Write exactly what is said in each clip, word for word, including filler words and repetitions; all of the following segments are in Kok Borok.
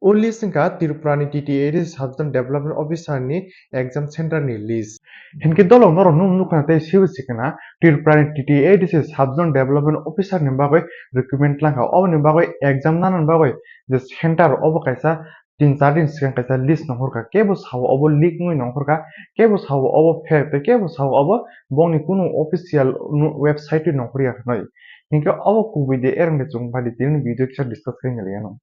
O list wngkha Tripura ni T T A D C Sub Zone Development Officer ni exam center ni list. Hinkhe dolok norok nung nukha tei sibo sikana Tripura ni T T A D C Sub Zone Development Officer ni bagwi recruitment langkha, oboni bagwi exam nana bagwi je center obo kaisa tin char din swkang kaisa list nongkhorkha, kebo sao obo leak wngwi nongkhorkha, kebo sao obo fake tei kebo sao obo bongni kunu official website wi nongkhorya hinwi. Hinkhe obo kubui de ereng de chwng badi tini video kisa discuss khaina liya no.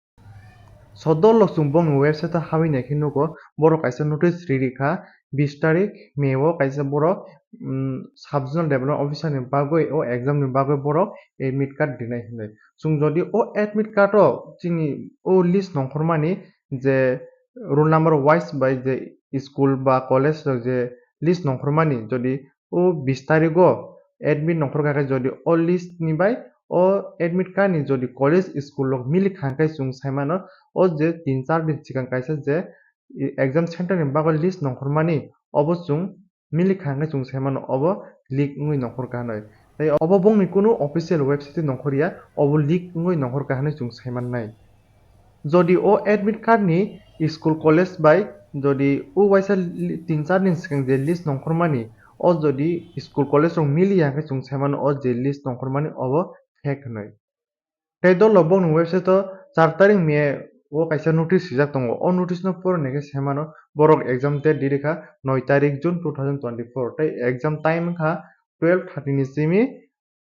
So dolok chwng bongni website o habwi naikhe nugo borok kaisa notice ri rikha bis tarik May o kaisa borok, um, Sub Zonal Development Officer ni bagwi o exam ni bagwi borok admit card rinai hinwi. Chwng jodi o admit card o chini o list nongkhormani je roll number wise bai je school ba college rok je list nongkhormani jodi o bis tarigo admit nongkhor kha khe jodi o list ni bai o admit card ni jodi college school rok milik kha khe chwng sai mano o je tin char din swkang kaisa je exam center ni bagwi list nongkhormani obo chwng milik kha khe chwng sai mano obo leak wngwi nongkhor kha hinwi. Tei obo bongni kunu official website nongkhorya, obo leak wngwi nongkhor kha hinwi chwng sai mannai. Jodi o admit card ni school college bai jodi o waisa li-, tin char din swkang je list nongkhormani o jodi school college rok miliya khe chwng sai mano o je list nongkhormani obo fake hinwi. Tei dolok bongni website o char tarik May o kaisa notice swijak tongo. O notice no porwi naikhe sai mano borok exam date di rikha noi tarik June two thousand twenty-four tei exam time wngkha twelve thirty ni simi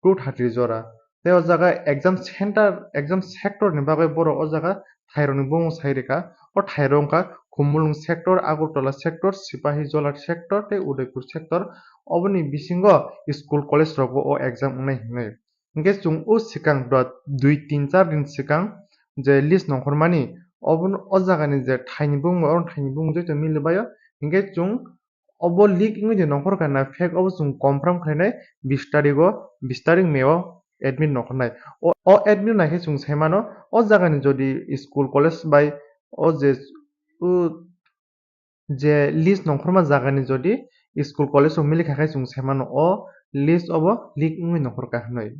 two thirty jora. Tei o jaga exam center, exam sector ni bagwi borok o jaga thairok ni bumung sai rikha. O thairok wngkha Khumulwng sector, Agartala sector, Sipahijola sector tei Udaipur sector. Oboni bisingo school college rogo o exam wngnai hinwi. Hinkhe chwng o swkang dui tin char din swkang je list nongkhormani obo o jagani je thaini bumung, oro thaini bumung joto milibaio. Hinkhe chwng obo leak wngwi je nongkhor kha na fake obo chwng confirm khlainai bis tarigo, bis tarik May o admit nongkhornai. O, o admit naikhe chwng sai mano o jagani jodi school college bai o je o je list nongkhorma jagani jodi school college rok milik kha khe chwng sai mano o list obo leak wngwi nongkhor kha hinwi.